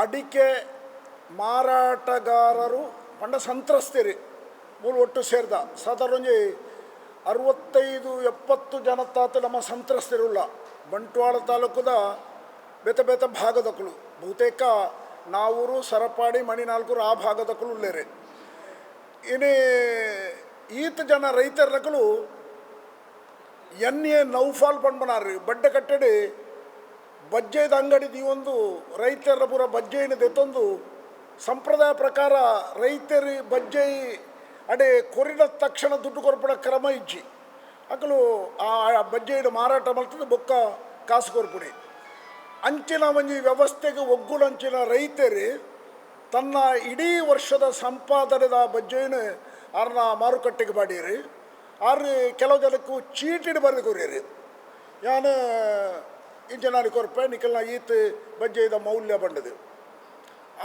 ಅಡಿಕೆ ಮಾರಾಟಗಾರರು ಪಂಡ ಸಂತ್ರಸ್ತರು ಮೂಲು ಒಟ್ಟು ಸೇರ್ದ ಸಾಧಾರಣ ಒಂಜಿ 65-70 ಜನತಾತ ನಮ್ಮ ಸಂತ್ರಸ್ತರುಲ್ಲ. ಬಂಟ್ವಾಳ ತಾಲೂಕುದ ಬೇತೆ ಬೇತೆ ಭಾಗದಕುಲು, ಬಹುತೇಕ ನಾವೂರು, ಸರಪಾಡಿ, ಮಣಿನಾಲ್ಕೂರು ಆ ಭಾಗದಕುಲು ಉಲ್ಲೇರು. ಇನಿ ಈತ್ ಜನ ರೈತರನಕುಲು ಎನ್ ಎ ನೌಫಾಲ್ ಪನ್ಪನಾರು ಬಡ್ಡೆ ಕಟ್ಟಡಿ ಬಜ್ಜೆದ ಅಂಗಡಿ ದೀವೊಂದು ರೈತರ ಪೂರ ಬಜ್ಜೆಯನ್ನು ದೆತ್ತೊಂದು, ಸಂಪ್ರದಾಯ ಪ್ರಕಾರ ರೈತರು ಬಜ್ಜೈ ಅಡೆ ಕೊರಿದ ತಕ್ಷಣ ದುಡ್ಡು ಕೊರ್ಪುನ ಕ್ರಮ ಇಜ್ಜಿ. ಅಕುಲು ಆ ಬಜ್ಜೆಯನ್ನು ಮಾರಾಟ ಮಲ್ತದೆ ಬೊಕ್ಕ ಕಾಸು ಕೊರ್ಪುಡಿ. ಅಂಚಿನ ಒಂಜಿ ವ್ಯವಸ್ಥೆಗೆ ಒಗ್ಗುಲಂಚಿನ ರೈತರು ತನ್ನ ಇಡೀ ವರ್ಷದ ಸಂಪಾದನೆದ ಬಜ್ಜೆಯನ್ನು ಆರ್ನ ಮಾರುಕಟ್ಟೆಗೆ ಬಾಡೀರಿ. ಆರು ಕೆಲವು ಜನಕ್ಕೂ ಚೀಟಿಡ್ ಬರೆದು ಕೊರಿಯರು, ಯಾನ್ ಇಂಚನಾಡಿ ಕೊರ್ಪೆ, ನಿಕಲ್ನ ಈತ್ ಬಜ್ಜೆದ ಮೌಲ್ಯ ಬಂಡದು.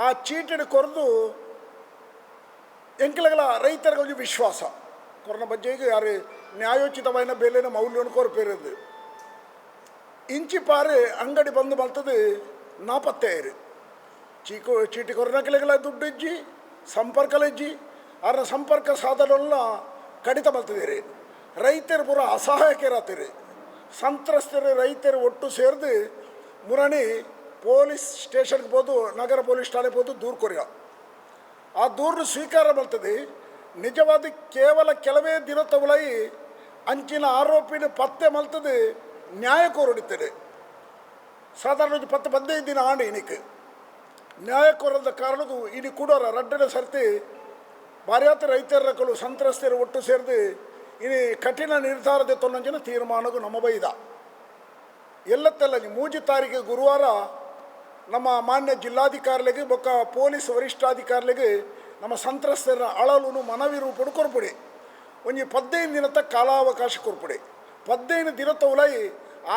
ಆ ಚೀಟಿಡ್ ಕೊರ್ದು ಎಂಕಲಗಲ ರೈತರಿಗೆ ಒಂಜಿ ವಿಶ್ವಾಸ, ಕೊರ್ನ ಬಜ್ಜೆಗೆ ಯಾರು ನ್ಯಾಯೋಚಿತವಾಯಿನ ಬೆಲೆನ ಮೌಲ್ಯವನ್ನು ಕೊರ್ಪೇರದು. ಇಂಚಿ ಪಾರೆ ಅಂಗಡಿ ಬಂದು ಮಲ್ತದು ನಾಪತ್ತೆ ಆಯ್ರು. ಚೀಕು ಚೀಟಿ ಕೊರ್ನಕಲೆಗಳ ದುಡ್ಡು ಇಜ್ಜಿ, ಸಂಪರ್ಕಲ ಇಜ್ಜಿ. ಆರ್ನ ಸಂಪರ್ಕ ಸಾಧನೆಲ್ಲ ಕಡಿತ ಮಲ್ತದಿರಿ. ರೈತರು ಪೂರ ಅಸಹಾಯಕರಾತಿರಿ. ಸಂತ್ರಸ್ತರು ರೈತರು ಒಟ್ಟು ಸೇರ್ದು ಮುರಣಿ ಪೊಲೀಸ್ ಸ್ಟೇಷನ್ಗೆ ಪೋದು, ನಗರ ಪೊಲೀಸ್ ಠಾಣೆ ಪೋದು ದೂರು ಕೊರಿಯ. ಆ ದೂರು ಸ್ವೀಕಾರ ಮಲ್ತದೆ. ನಿಜವಾದ ಕೇವಲ ಕೆಲವೇ ದಿನ ತಗುಲೈ ಅಂಚಿನ ಆರೋಪಿನ ಪತ್ತೆ ಮಲ್ತದೆ, ನ್ಯಾಯ ಕೋರಡಿತ್ತದೆ. ಸಾಧಾರಣ ಒಂಜಿ 10-15 ದಿನ ಆಂಡ್. ಇನಿಕ್ ನ್ಯಾಯ ಕೋರದ ಕಾರಣಕ್ಕೂ ಇನಿ ಕೂಡೋರ ರಡ್ಡನೇ ಸರ್ತಿ ಬಾರ್ಯಾತ ರೈತರಕಲು ಸಂತ್ರಸ್ತರು ಒಟ್ಟು ಸೇರಿದು ಇನಿ ಕಠಿಣ ನಿರ್ಧಾರ ದೆತ್ತೊಂಚಿನ ತೀರ್ಮಾನಕ್ಕೂ ನಮ್ಮ ಬೈದ. ಎಲ್ಲತ್ತೆಲ್ಲ 3 ತಾರೀಕು ಗುರುವಾರ ನಮ್ಮ ಮಾನ್ಯ ಜಿಲ್ಲಾಧಿಕಾರಿಗಳಿಗೆ ಬೊಕ್ಕ ಪೊಲೀಸ್ ವರಿಷ್ಠಾಧಿಕಾರಿಗಳಿಗೆ ನಮ್ಮ ಸಂತ್ರಸ್ತರ ಅಳಲುನು ಮನವಿ ರೂಪಡು ಕೊರ್ಪುಡಿ. ಒಂಜಿ 15 ದಿನದ ಕಾಲಾವಕಾಶ ಕೊರ್ಪುಡಿ. 15 ದಿನದ ಉಲೈ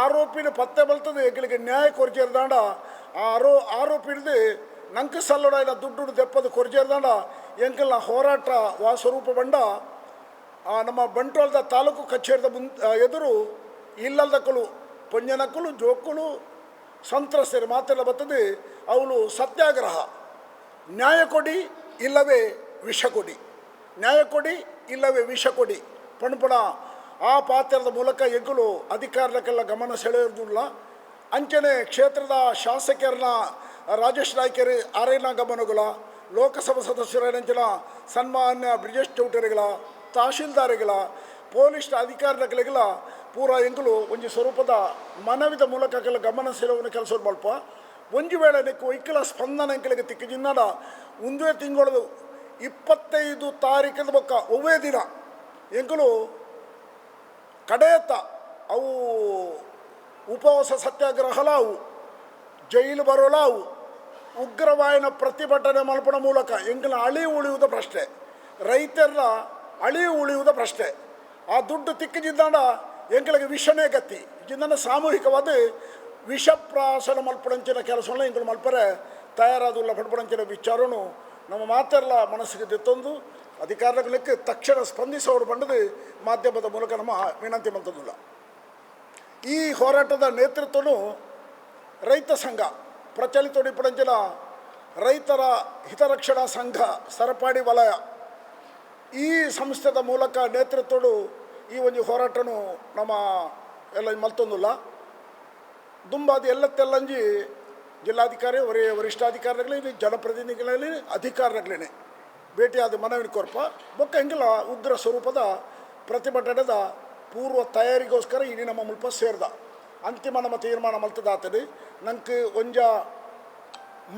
ಆರೋಪಿನ ಪತ್ತೆ ಬಲ್ತದೆ, ಎಂಕಲಿಗೆ ನ್ಯಾಯ ಕೊರ್ಜೇರ್ದಾಂಡ, ಆ ಆರೋಪಿಡ್ದು ನಂಕ್ ಸಲ್ಲೋಡ ದುಡ್ಡು ದೆಪ್ಪದು ಕೊರ್ಜೇರ್ದಾಂಡ, ಎಂಕಲ್ನ ಹೋರಾಟ ವಾ ಸ್ವರೂಪ ಬಂಡ, ಆ ನಮ್ಮ ಬಂಟ್ವಾಳದ ತಾಲೂಕು ಕಚೇರಿದ ಎದುರು ಇಲ್ಲದಕ್ಕಲು ಪೊಂಜನಕ್ಕಲು ಜೋಕುಲು ಸಂತ್ರಸ್ತರು ಮಾತೆಲ್ಲ ಬರ್ತದೆ. ಅವಳು ಸತ್ಯಾಗ್ರಹ, ನ್ಯಾಯ ಕೊಡಿ ಇಲ್ಲವೇ ವಿಷ ಕೊಡಿ, ನ್ಯಾಯ ಕೊಡಿ ಇಲ್ಲವೇ ವಿಷ ಕೊಡಿ ಪಣಪಣ ಆ ಪಾತ್ರದ ಮೂಲಕ ಎಂಕುಲು ಅಧಿಕಾರಕ್ಕೆಲ್ಲ ಗಮನ ಸೆಳೆಯೋದಿಲ್ಲ. ಅಂಚನೆ ಕ್ಷೇತ್ರದ ಶಾಸಕರನ್ನ ರಾಜೇಶ್ ನಾಯ್ಕರು ಆರೇನ ಗಮನಗಳ, ಲೋಕಸಭಾ ಸದಸ್ಯರ ಸನ್ಮಾನ್ಯ ಬ್ರಿಜೇಶ್ ಚೌಟರಿಗಳ, ತಹಶೀಲ್ದಾರಿಗಳ, ಪೊಲೀಸ್ ಅಧಿಕಾರಿಗಳಿಗೆಲ್ಲ ಪೂರ ಎಂಕುಲು ಒಂಜಿ ಸ್ವರೂಪದ ಮನವಿದ ಮೂಲಕ ಕೆಲ ಗಮನ ಸೆಳೆಯುವ ಕೆಲಸ ಮಲ್ಪ. ಒಂಜಿ ವೇಳೆ ನಿಕ್ಕು ಇಕ್ಕಲ ಸ್ಪಂದನ ಎಂಕಲಿಗೆ ತಿಕ್ಕಿಜಿನ್ನಡ, ಒಂದೇ ತಿಂಗಳದು 25 ತಾರೀಕಿನ ಬೊಕ್ಕ ಒವ್ವೇ ದಿನ ಎಂಕುಲು ಕಡೆಯತ್ತ ಅವು ಉಪವಾಸ ಸತ್ಯಾಗ್ರಹಲ ಅವು, ಜೈಲು ಬರೋಲ ಅವು, ಉಗ್ರವಾಯನ ಪ್ರತಿಭಟನೆ ಮಲ್ಪನ ಮೂಲಕ ಎಂಕಲ ಅಳಿ ಉಳಿಯುವುದ ಪ್ರಶ್ನೆ, ರೈತರ ಅಳಿ ಉಳಿಯುವುದ ಪ್ರಶ್ನೆ. ಆ ದುಡ್ಡು ತಿಕ್ಕಿಜಿದ್ದಾಂಡ ಎಂಕಲಿಗೆ ವಿಷನೇ ಗತಿ. ಜಿಂದನ ಸಾಮೂಹಿಕವಾದ ವಿಷಪ್ರಾಸನ ಮಲ್ಪಡಂಚಿನ ಕೆಲಸಗಳನ್ನ ಎಂಕಲು ಮಲ್ಪರೆ ತಯಾರಾದುಲ್ಲ ಪಡ್ಪಡಂಚಿನ ವಿಚಾರನು ನಮ್ಮ ಮಾತೆಲ್ಲ ಮನಸ್ಸಿಗೆ ದೆತ್ತೊಂದು ಅಧಿಕಾರಿಗಳಿಗೆ ತಕ್ಷಣ ಸ್ಪಂದಿಸೋರು ಬಂಡದು ಮಾಧ್ಯಮದ ಮೂಲಕ ನಮ್ಮ ವಿನಂತಿ ಮಂತದಿಲ್ಲ. ಈ ಹೋರಾಟದ ನೇತೃತ್ವನು ರೈತ ಸಂಘ, ಪ್ರಚಲಿತ ರೈತರ ಹಿತರಕ್ಷಣಾ ಸಂಘ ಸರಪಾಡಿ ವಲಯ, ಈ ಸಂಸ್ಥೆದ ಮೂಲಕ ನೇತೃತ್ವಡು ಈ ಒಂದು ಹೋರಾಟನು ನಮ್ಮ ಎಲ್ಲ ಮಲ್ತೊಂದುಲ್ಲ. ದುಂಬಾದ ಎಲ್ಲತ್ತೆಲ್ಲಂಜಿ ಜಿಲ್ಲಾಧಿಕಾರಿ, ವರಿಷ್ಠಾಧಿಕಾರಿಗಳೇ, ಜನಪ್ರತಿನಿಧಿಗಳಲ್ಲಿ, ಅಧಿಕಾರಿಗಳೇನೆ ಭೇಟಿಯಾದ ಮನವಿ ಕೊರ್ಪ. ಬೊಕ್ಕ ಎಂಗಿಲ್ಲ ಉಗ್ರ ಸ್ವರೂಪದ ಪ್ರತಿಭಟನೆದ ಪೂರ್ವ ತಯಾರಿಗೋಸ್ಕರ ಇಡೀ ನಮ್ಮ ಮುಲ್ಪ ಸೇರ್ದ. ಅಂತಿಮ ನಮ್ಮ ತೀರ್ಮಾನ ಮಲ್ತದಾತದೆ. ನಂಗೆ ಒಂಜ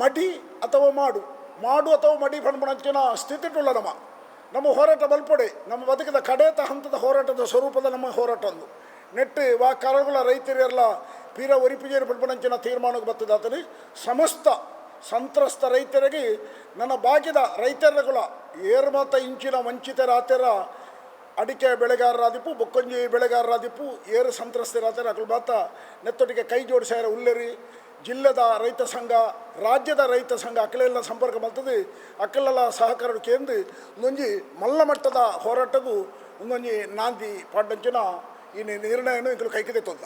ಮಡಿ ಅಥವಾ ಮಾಡು, ಮಾಡು ಅಥವಾ ಮಡಿ ಪಣ್ಪಣಂಚಿನ ಸ್ಥಿತಿಟುಳ್ಳ ನಮ್ಮ ನಮ್ಮ ಹೋರಾಟ ಬಲ್ಪೊಡೆ. ನಮ್ಮ ಬದುಕಿದ ಕಡೇತ ಹಂತದ ಹೋರಾಟದ ಸ್ವರೂಪದ ನಮ್ಮ ಹೋರಾಟ ಒಂದು ನೆಟ್ಟು ವಾ ಕಾರಣಗಳ ರೈತರೆಲ್ಲ ಪೀರ ಒರಿಪಿಜೇರು ಪಣ್ಪಣಂಚಿನ ತೀರ್ಮಾನಕ್ಕೆ ಬರ್ತದಾತದೆ. ಸಮಸ್ತ ಸಂತ್ರಸ್ತ ರೈತರಿಗೆ, ನನ್ನ ಬಾಗಿದ ರೈತರುಗಳ ಏರ್ಮತ ಇಂಚಿನ ವಂಚಿತರಾತೆರ, ಅಡಿಕೆ ಬೆಳೆಗಾರರಾದಿಪ್ಪು, ಬೊಕ್ಕೊಂಜಿ ಬೆಳೆಗಾರರಾದಿಪ್ಪು, ಏರು ಸಂತ್ರಸ್ತರಾದರೆ ಅಕುಲು ಮಾತ ನೆತ್ತೊಟ್ಟಿಗೆ ಕೈ ಜೋಡಿಸ್ಯಾರ ಉಲ್ಲೆರಿ. ಜಿಲ್ಲೆದ ರೈತ ಸಂಘ, ರಾಜ್ಯದ ರೈತ ಸಂಘ ಅಕ್ಕಲೆಲ್ಲ ಸಂಪರ್ಕ ಮಲ್ತದೆ. ಅಕ್ಕಲೆಲ್ಲ ಸಹಕಾರ ಕೇಂದ್ರ ಒಂದೊಂಜಿ ಮಲ್ಲ ಮಟ್ಟದ ಹೋರಾಟಕ್ಕೂ ಒಂದೊಂಜಿ ನಾಂದಿ ಪಾಡ್ಡಂಚಿನ ಈ ನಿರ್ಣಯನು ಇಂಕಲು ಕೈಗೆ ತೊಂದ.